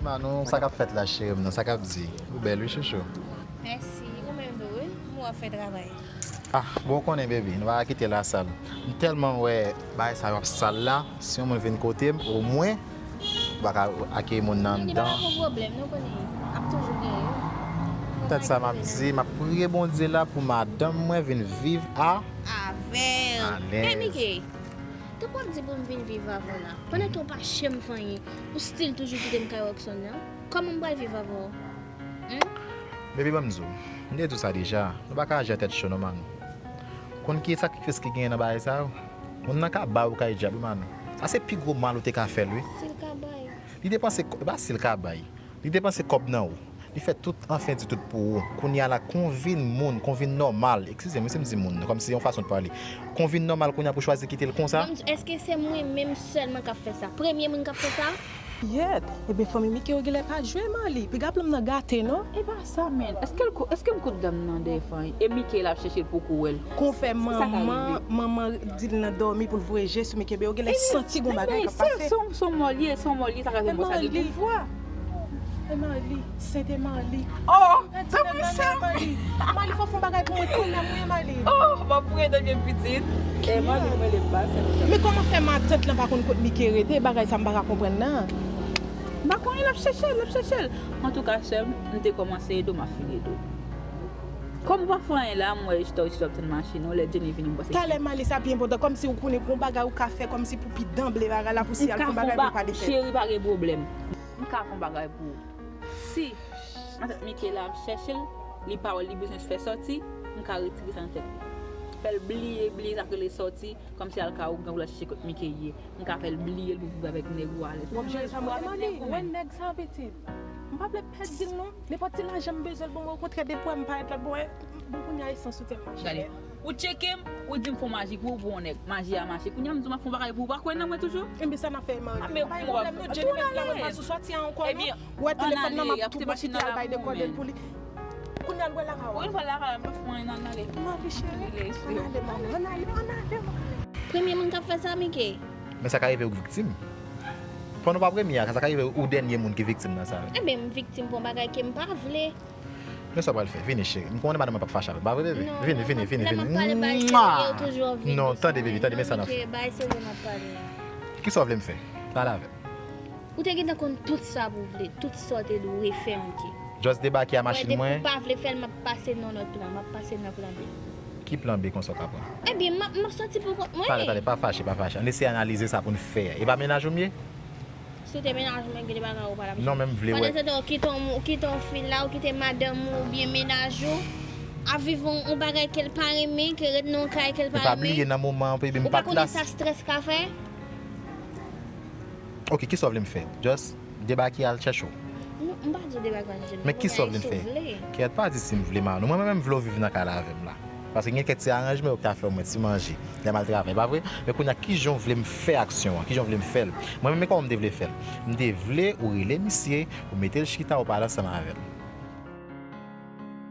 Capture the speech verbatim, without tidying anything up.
Ah, non, sa k ap fèt la, cheri m nan, sa k ap di? Ou bèl, wi, chouchou. Mèsi, ou menm tou, wi. Ou ap fè travay. Ah, bon, ou konnen, baby, nou pa ka kite lasal. M tèlman wè bagay sa yo ap sal la, si yon moun vin kote m, omwen, ou pa ka akeyi moun nan anndan. Li pa ka pran pwoblèm, nou konnen. Ap toujou genyen. Tande sa m ap di, m ap priye Bondye la pou madanm mwen vin viv a... Avè l. Alèz. Hey, Mike, tankou w ap di pou m vin viv avè w la. Pandan ke w pa janm fè anyen, ou still toujou kite m kay Rockson nan? Kòman m pral viv avè w? Hmm? Baby, ban m di w, m te di w sa deja, nou pa ka aji a tèt cho non, Manou. Konn ki sakrifis ki genyen nan bagay sa yo? Moun nan ka ba ou kay dyab wi, Manou. Sa se pi gwo mal ou te ka fè l, wi. Si l ka bay. Li te panse, e pa si l ka bay. Li te panse kòb nan ou. Li fè tout, anfen di tout pou ou. Kounye a la, konvin moun, konvin nòmal. Eskize m, wi, si m di moun, kòmsi se yon fason de pale. Konvin nòmal kounye a pou chwazi kite l konsa. Ban m di, èske se mwen menm sèlman k ap fè sa? Premye moun k ap fè sa? Yèt, ebyen fanmi Mike yo genlè pa jwe Marly. Piga plan nan gate, non? E pa sa, men. Èske l ko-, èske m kout dam nan dèyè fanmi? E Mike la ap chèche l poko wè l. Konfè manman, manman di l nan dòmi pou l voye je sou Mike, ebyen yo genlè santi gon bagay k ap pase. Se, se, se yon mò l ye, se yon mò l ye, sa ka fè mò sa gen pouvwa. E Marly, sete Marly. Oh, tanpri sè m. Marly, Marly, fò w fè yon bagay pou mwen kanmenm, wi, Marly. Oh, m ap priye de byen pitit. E Marly, mwen le pa sè m. Men kòman fè matant lan pa konn kot Mike rete? Bagay sa m pa ka konprann nan. M pa konnen, l ap chèche l, l ap chèche l. Antouka, sè m, m te kòmanse ede w, m ap fin ede w. Kòm ou pa fè anyen la, m wè jistò, jistò ap tann machin ou, lè Jenny vini, m panse... Talè Marly, sa pi enpòtan, kòmsi ou konnen gon bagay ou ka fè, kòmsi pou pi danble bagay la, pou si al fè yon bagay pou pa defèt. Cheri, pa gen pwoblèm. M ka fè yon bagay pou ou. Si matant Mike la ap chèche l, li pa wè l, li bezwen fè sòti, m ka retire sa nan tèt li. Fè l bliye, bliye sa k rele sòti, kòmsi al ka ougan pou l al chèche kot Mike ye. M ka fè l bliye l pou viv avèk nèg ou alèz. W ap jere sa mwen, Marly, wè nèg sa, pitit. M pa vle pèdi l non. Nenpòt ti lajan m bezwen l ban mwen, okontrè, depi w wè m parèt la, bon, bon, kounye a esans ou tèlman chè. Gade. Ou tcheke m, ou di m fè yon maji pou ou, pou yon nèg. Maji a mache. Kounye a m di w m ap fè yon bagay pou ou, ou pa kwè nan mwen toujou? Enben sa n ap fè, Marly. Pa gen pwoblèm non, Jenny mèt la, mwen pa sou sòti a ankò non. Wè telefòn nan, m ap tou pwofite al bay dekòd pou li. Kounye a l wè lakay ou. Ou vin pral lakay la, m pa fè anyen, ann ale. Marly cheri, ann ale, manman, ann ale, ann ale, manman. Premye moun k ap fè sa, Mike. Men sa ka rive ou viktim. Pandan w pa premye a, sa ka rive ou dènye moun ki viktim nan sa. Enben, m viktim pou yon bagay ke m pa vle. Men sa w pral fè, vini cheri. M konnen madanm mwen p ap fache avè m, pa vre, bebe? Vini, vini, vini, vini. Mwa! Non, tande, bebe, tande, men sa n ap fè. Kisa w vle m fè? Pale avè m. Ou te gentan konn tout sa pou w vle, tout sa w te dwe fè, Mike. Just debake a machin mwen. Depi w pa vle fè l, m ap pase nan lòt plan, m ap pase nan plan B. Ki plan B konsa w ka pran? Ebyen, m ap, m ap sòti pou kont mwen. Talè, talè, pa fache, pa fache. Ann eseye analize sa pou n fè. E pa mennaj ou m ye? Si w te mennaj mwen, gen de bagay ou pa t ap jwenn. Non, men m vle wè. Pandan se tan, ou kite yon, ou kite yon fi la, ou kite madanm ou oubyen mennaj ou ap viv yon, yon bagay ke l pa renmen, ke ret nan yon kay ke l pa renmen. E pa bliye nan moman an, baby, m pa t la. Ou pa konnen sa strès ka fè? Ok, kisa w vle m fè? Just debake al chèche w. Non, m pa di w debake al chèche m. Men kisa w vle m fè? Kèt, pa di si m vle, Manou. Mwen menm, m vle w viv nan kay la avè m la. Paske gen kèk ti aranjman yo ki ta fè w mwen ti manje lè m al travay, pa vre? Men kounye a, kijan w vle m fè aksyon an? Kijan w vle m fè l? Mwen menm, men kòman m te vle fè l? M te vle ou rele misye, ou mete l chita, ou pale ansanm avè l.